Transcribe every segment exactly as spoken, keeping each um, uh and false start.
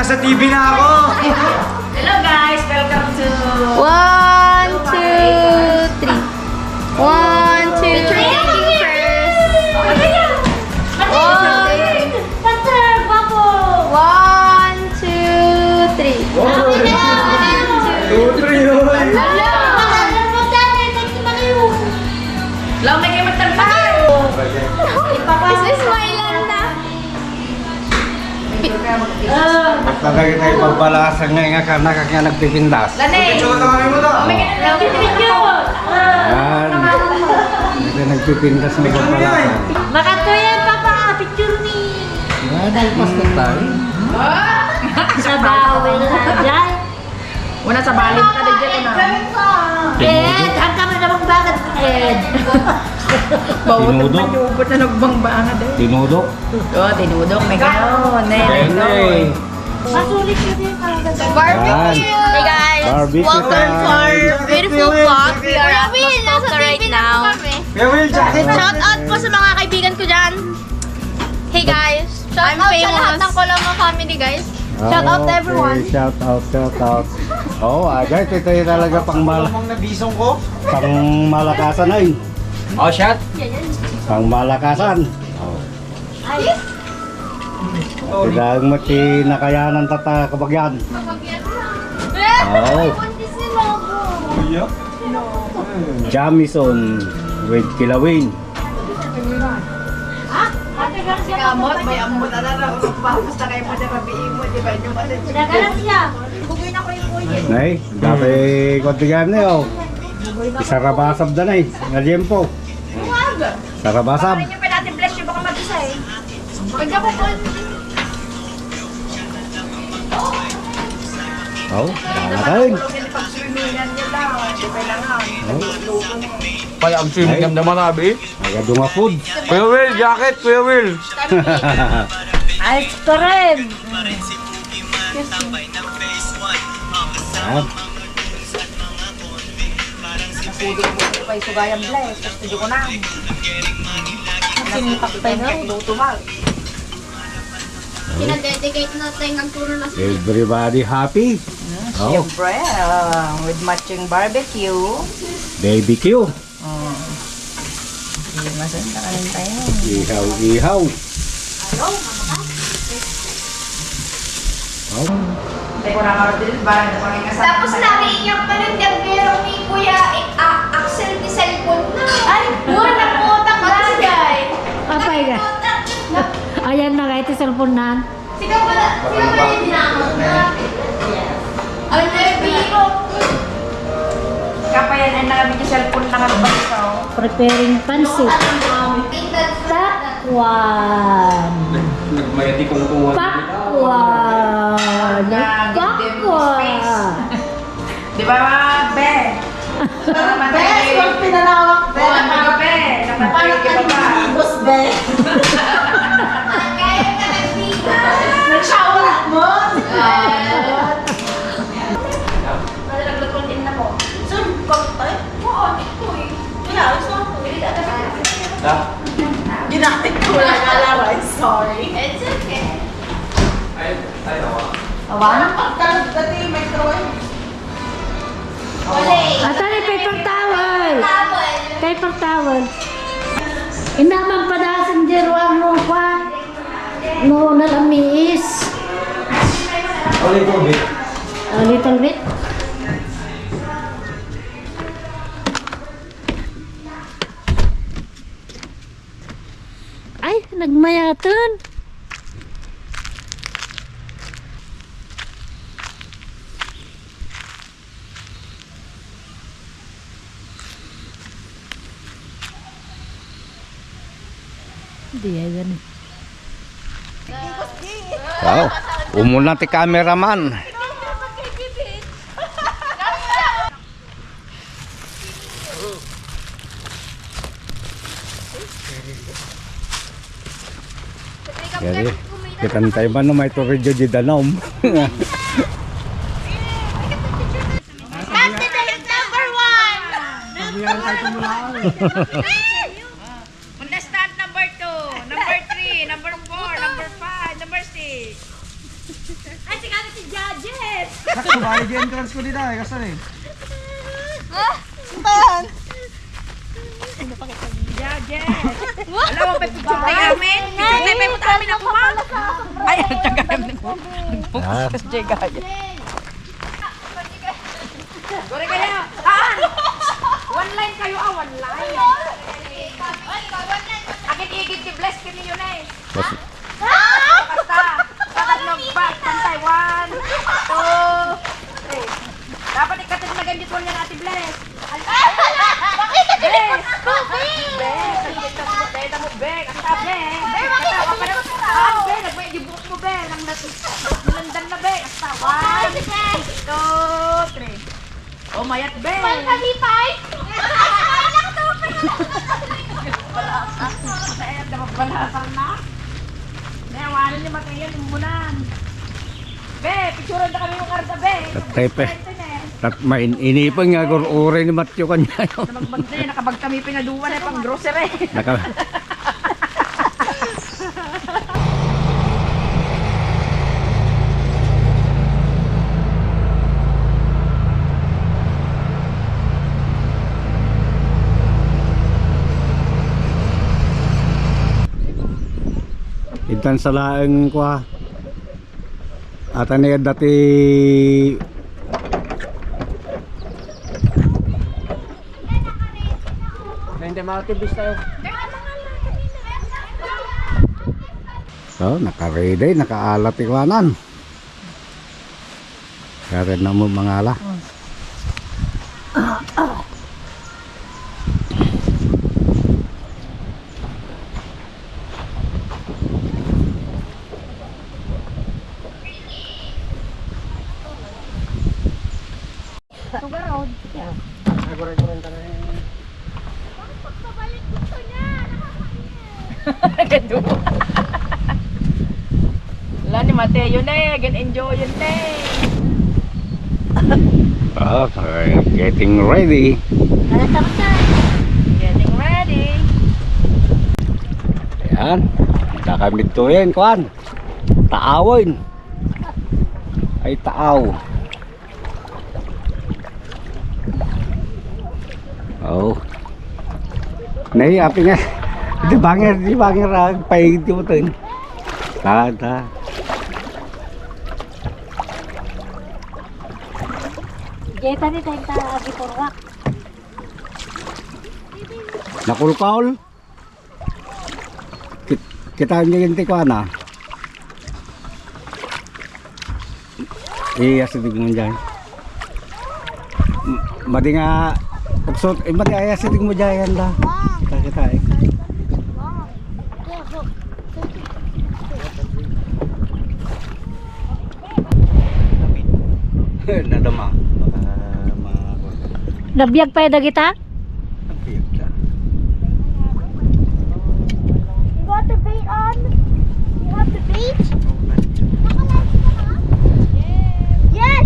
Sa T V na ako. Hello guys, welcome to One, two, three. One, two, picture taking first. One. One, two, three. One, two, three, oy. Hala! Lang may kayo magtagpay. Ipapasok. Smile na. Basta na kita ipagpalasan nga nga kanak nga nagpipintas. Lani. Picture na kami mo to. Yan. Ito nagpipintas nga ipagpalasan. Makatuyan, Papa, picture ni. Yan, ay, basta tayo. Sa bawal na dyan. Una sa baling ka, di dyan, una. Eh, ang kami na mong bakit, eh. Bawal Tinudok. Nagmanyubot na nagbangbangan, eh. Tinudok. Oh, tinudok, may gano'n, eh. Ayun na, eh. Masulit yun, eh, talaga. Barbecue! Yan. Hey, guys. Barbecue time. Welcome to our beautiful vlog. We are at Muskoka right now. Shout out po sa mga kaibigan ko dyan. Hey, guys. I'm famous. Shout out sa lahat ng Coloma family, guys. Shout out to everyone. Okay, shout out, shout out. Oh, ah, guys, ito yung talaga pang mal- Ang nabisong ko. Pangmalakasan ay. Oh, shot. Pangmalakasan. Oh. Ay. Kailangan mo ti nakayanan tata kabagyan. Kabagyan na. Oh. Buntis ni Lobo. Iya? Jamison with kilawin. Kamot, may amot, ala na, basta kayo mo na rabiin mo, di ba? Yung ano, Nagalas siya. Bugoy na ko yung kuya. Nay, dati ko tigan niyo. Isarabasab da, nay. Nga liempo. Sarabasab. Ano yung pwede natin bless you, baka mabisa eh. Pagka po po. Oh, wala tayo. Pag-swimming na nila, di kailangan. Oh. Kaya ang swimming Ay. Ang damarabi. Agad nga food. Kuya Will, jacket, Kuya Will. Ice cream. Ah. Ang pwede mo pa yung sugayan, Bless. Gusto ko na. Sinipakpay na. Luto, Mal. Kinadedicate na tayo ng turo na. Everybody happy? Mm, oh. Siyempre, ah, with matching barbecue. B B Q. Oh. Sige, masaya na kanin tayo. Ihaw, ihaw. Ayaw, mama ka. Oh. Tapos lagi iyak pa rin yung pero ni Kuya, eh, ah, Axel, ni cellphone na. Ay, buwan na po, takbo. Bagay. Apay ka. Ayan na nga, iti cellphone na. Sika pala, sika pala yung dinamag na. Ang nabiro. Kapayan ay nabigyan cellphone na nga basta, oh. Preparing pansit. Takwan. Nag-, nagmayati kung kuwan. Pakwan. Pakwan. Di ba, Be? Bes, huwag pinanawak, Be. Oo, ano ka, Be? Napatay ka ba? Bes, Be. Nag-shower mo? Nalaglag ko din na mo. Saan? Bakit tayo? Oo, ito eh. Kaya, gusto ko. Ha? Ginamit ko lang, Alaray. Sorry. It's okay. Ay, ay, awa. Awa? Parang pagtalog dati, microwave. Ata ni paper towel. Paper towel. Inaman padasan di ruang rupa. No, nalamiis. A little bit. A little bit. Ay, nagmayaton. Di ay gani. Wow, umuna ti cameraman. Yari, kitantay man no may turidyo di danom. Candidate number one! Contestant number two, number three, number four, number five, number six. Ay, si Gadget! Sakto ba? Yung entrance ko dito, eh. Kasan, eh? Ah! Ano ba yan? Gadget! Ala, wa pay picture tayo amin. Picture tayo pay mo amin ako, ha? Ay, ang tagal. Ah. Nagbukas si Jay Gadget. Guri kayo. Ah! One line kayo, ah, one line. Agit-igit ti bless kini yun, eh. Basta, tatlo ba? Pantay. One, two, three. Dapat ikatid na ganyan po yan, Ate Bless. Bless! Be, deta mo, be. Asta, be. Be, makita mo. Ah, be, nagmay di buhok mo, be. Nang nat-, nalandan na, be. Asta, one, two, three. Oh, mayat, be. Pay, kalipay. Ay, nakatupad na. Balasa. Ay, ang dama balasa na. Ne, awanan ni Mateo, timbunan. Be, picturean na kami yung karga, be. Tatay, pe. Tat main-, inipon nga, gur-uri ni Mateo kanya. Namagbag na, nakabag kami pinaduwa na pang grocery. Naka- Intan sa laeng kua. Ata ni dati. Hindi, mga activist tayo. So, naka-ready, nakaalat ikuanan. Kaya rin na mo mangala. Sugarod. Agora-agora ka na. Pagpabalik gusto niya. Nakakainis. Wala ni Mateo na eh. Gan-enjoy yun na eh. Oh, so, getting ready. Ano tapos na? Getting ready. Ayan. Punta kami dito yan, kuan. Taawin. Ay, taaw. Oh. Nay, api nga. Di bangir, di bangir, ah, paigid ko to. Ta, ta. Jeta ni tayo ta agi purwak. Nakulkaol. Kit-, kita niyo yung tikuan, ah. Iya, sidig mo dyan. M-, madi nga, pagsot, eh, madi, iya, sidig mo dyan, yan da. Kita, kita, eh. Nadama. Baka ma-, Nabiag pa dagita? Ang biyag na. You want to bait on? You want to bait? Yes!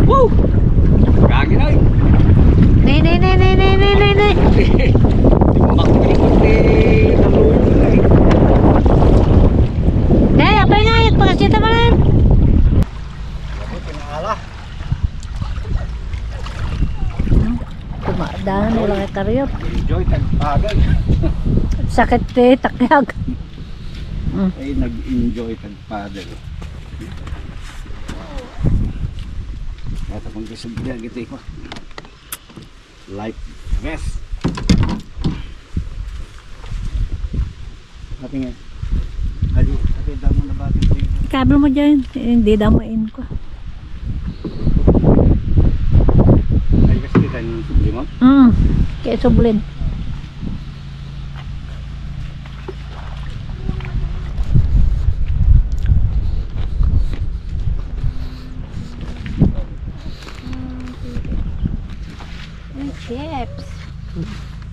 Woo! Gagi na eh. Nay, nay, nay. Makakalipat ni Maluyo na eh. Nay, apay nga, pagkasita mo na. Ala. Hmm? Tumadaan na lang ang karyot. Enjoy tag paddle. Sakit ti takyag. Hmm. Ay, nag-enjoy tag paddle. At akong kasubli, agiti ko. Life vest. Ate nga. Adi, ate, damo na ba ito? Kabel mo dyan. Eh, hindi damo in ko. Ay, kasi kita yung subli mo? Mm. Kaya sublin. Ang chips.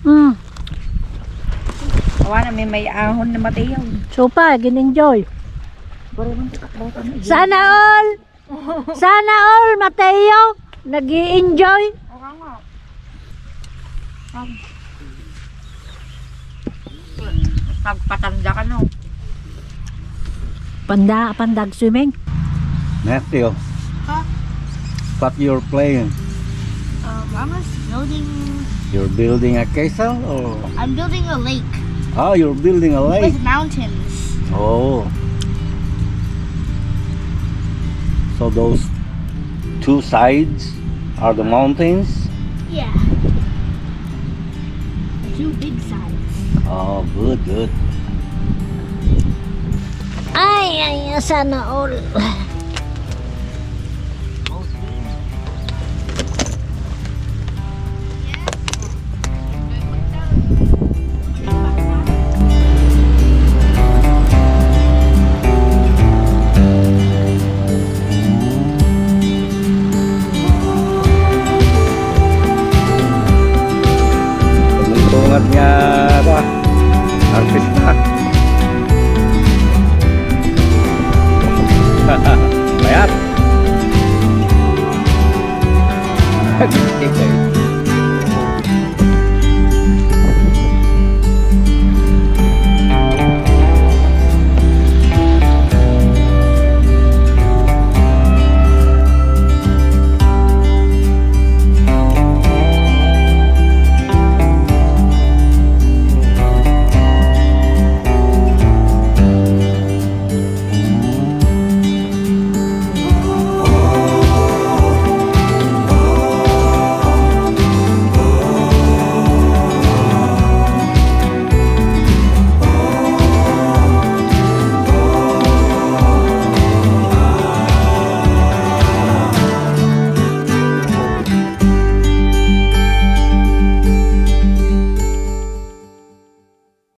Mm. Awa na, may, may ahon na matay yun. Sopa, gin-enjoy. Sana all! Sana all, Mateo, nag-i-enjoy. Oo nga. Um. Pagpatanda ka, no? Panda, panda swimming? Matthew, Huh? What you're playing? Um, I'm just building. You're building a castle, or? I'm building a lake. Oh, you're building a lake. With mountains. Oh. So those two sides are the mountains? Yeah. Two big sides. Oh, good, good. Ay, ay, sana all. Paglungtungan nga, ba, artista. Mayat.